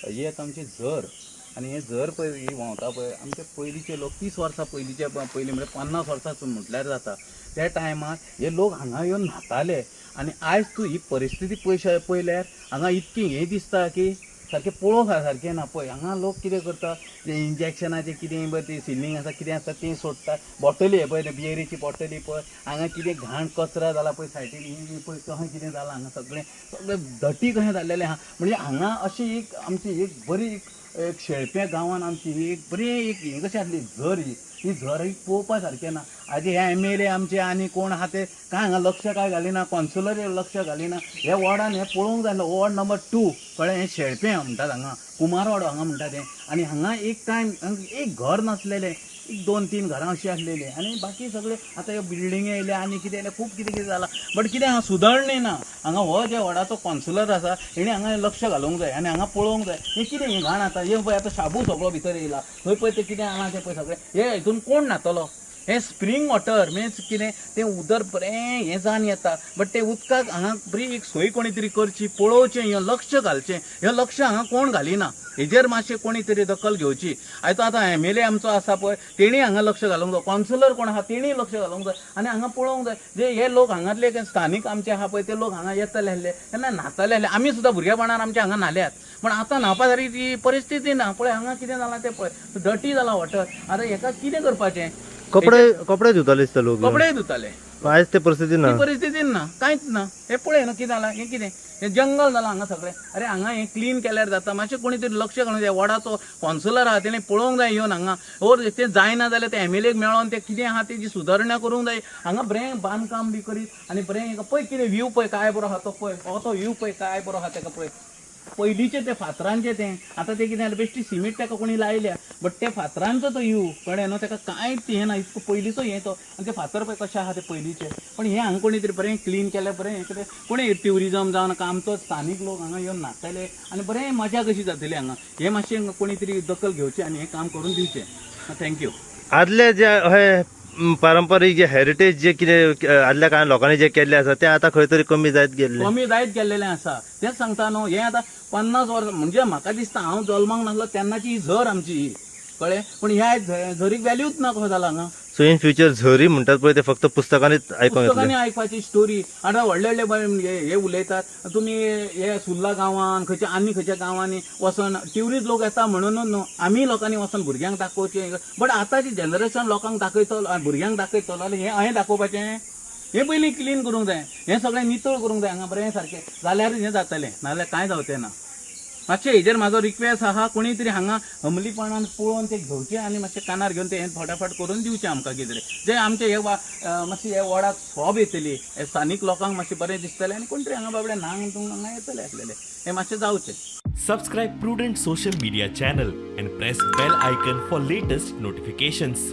ही आतां आमची झर आनी हे झर पळय ही व्हांवता पळय, आमचे पयलींचे लोक 30 वर्सां पयलींचे, पयलीं म्हळ्यार 50 वर्सां म्हटल्यार जाता, त्या टायमार हे लोक हांगा येवन न्हाताले. आनी आयज तूं ही परिस्थिती पळय पळयल्यार हांगा इतकी हें दिसता की सारकें पळोवंक सारकें ना. पळय हांगा लोक कितें करता, ते इंजेक्शनाचें कितें पळय तें सिलींग आसा कितें आसा तें सोडटा, बॉटली हे पळय बियरीची बॉटली पळय हांगा कितें घाण कचरा जाला पळय सायडीन, ही पळय कशें कितें जालां हांगा सगळें सगळें डटी कशें जाल्लेलें आहा. म्हणजे हांगा अशी एक आमची एक बरी एक शेळप्या गांवान आमची ही एक बरी एक हें कशी आसली झर, ही ही झर ही पळोवपा सारकें ना. आयज हे एमएलए आमचे आनी कोण आहा ते काय हांगा लक्ष काय घालिना, कॉन्सुलर लक्ष घालिना. हे वॉर्डान हें पळोवंक जाय आसलें, वॉर्ड नंबर 2 कळ्ळें, हें शेळपें म्हणटात हांगा, कुमारवाडो हांगा म्हणटा तें. आनी हांगा एक टायम एक घर नासलेलें, एक 2-3 घरां अशीं आसलेलीं आनी बाकी सगळे आतां ह्यो बिल्डिंगी येयल्या आनी कितें येयलें, खूब कितें कितें जालां. बट कितें हांगा सुदारणी ना. हांगा हो जे वॉर्डाचो कॉन्सुलर आसा हेणी हांगा लक्ष घालूंक जाय आनी हांगा पळोवंक जाय हें कितें हें घाण आतां हें पळय आतां शाबू सगळो भितर येयला, थंय पळय तें कितें आहा तें पळय सगळें हे हितून कोण न्हातलो. हें स्प्रींग वॉटर मिन्स कितें तें उदक बरें हें जावन येता, बट तें उदकाक हांगा बरी एक सोय कोणी तरी करची, पळोवचें, हें लक्ष घालचें. हें लक्ष हांगा कोण घालिना, हेजेर मातशें कोणी तरी दखल घेवची. आयज आतां एमएलए आमचो आसा पळय तेणी हांगा लक्ष घालूंक जाय, कॉन्सुलर कोण आहा तेणी लक्ष घालूंक जाय आनी हांगा पळोवंक जाय. जे हे लोक हांगातले स्थानीक आमचे आहा पळय ते लोक हांगा येतले आसले तेन्ना न्हातले आसले, आमी सुद्दां भुरगेपणान आमचे हांगा न्हाल्यात, पूण आतां न्हावपा सारकी ती परिस्थिती ना. पळय हांगा कितें जालां तें पळय, डटी जालां वॉटर. आतां हेका कितें करपाचें? कपडे कपडे धुताले दिसता लोक, कपडे धुताले, आयज ते परिस्थिती ना, ती परिस्थिती ना, कांयच ना. हें पळय न्हू कितें जालां, हें कितें हें जंगल जालां हांगा सगळें. अरे हांगा हें क्लीन केल्यार जाता, मातशें कोणी तरी लक्ष घालूंक जाय. वॉर्डाचो कॉन्सुलर आहा तेणें पळोवंक जाय येवन हांगा, ओर तें जायना जाल्यार ते एमएलएक मेळोन तें कितें आहा तेजी सुदारणा करूंक जाय. हांगा बरें बांदकाम बी करीत आनी बरें पळय कितें व्यू पळय काय बरो आहा तो पळय, हो तो व्यू पळय काय बरो आहा तेका पळय. पयलींचे ते फातरांचे तें आतां तें कितें जालें बेश्टी सिमेंट तेका कोणी लायल्या, बट ते फातरांचो तो व्यू कळ्ळें न्हू, तेका कांयच हें ना, इतको पयलींचो हें तो. आनी ते फातर पळय कशे आहा ते पयलींचे. पण हें हांगा कोणी तरी बरें क्लीन केल्यार बरें हें कितें कोणी ट्युरिजम जावन आमचो स्थानीक लोक हांगा येवन न्हातले आनी बरें मजा कशी जातली हांगा. हें मातशें कोणी तरी दखल घेवचें आनी हें काम करून दिवचें. Thank you. आदले जे हे पारंपारीक जे हेरिटेज जे कितें आदल्या काळान लोकांनी जे केल्ले आसा ते आतां खंय तरी कमी जायत गेल्ले, कमी जायत गेल्लेलें आसा. तेंच सांगता न्हू, हें आतां 50 वर्सां म्हणजे म्हाका दिसता हांव जल्माक नासलो तेन्नाची ही झर आमची ही, कळ्ळें. पूण ह्या झरीक व्हॅल्यूच ना कसो जाला हांगा. सो इन फ्युचर झरी म्हणटात पळय ते फक्त पुस्तकांनीच आयकूंक येतलें, पुस्तकांनी आयकपाची स्टोरी. आतां व्हडले व्हडले हे उलयतात तुमी हे सुर्ला गांवान खंयच्या आनी खंयच्या गांवांनी वचोन ट्युरिस्ट लोक येता म्हणून न्हू आमी लोकांनी वचोन भुरग्यांक दाखोवचें. बट आतांची जनरेशन लोकांक दाखयतलो, भुरग्यांक दाखयतलो जाल्यार हें अहें दाखोवपाचें, हें पयलीं क्लीन करूंक जाय, हें सगळें नितळ करूंक जाय हांगा बरें सारकें, जाल्यार हें जातलें, नाजाल्यार कांय जावचें ना. मातशें हेजेर म्हाजो रिक्वेस्ट आहा, कोणी तरी हांगा अंमलीपणान पळोवन ते घेवचें आनी मातशें कानार घेवन ते हें फटाफट करून दिवचें आमकां कितें तरी, जें आमचें हे मातशें हे वॉर्डाक सोब येतली, हे स्थानीक लोकांक मातशें बरें दिसतलें आनी कोण तरी हांगा बाबडे न्हांग हांगा येतले आसलेले, हें मातशें जावचें. Subscribe Prudent Social Media channel and press bell icon for latest notifications.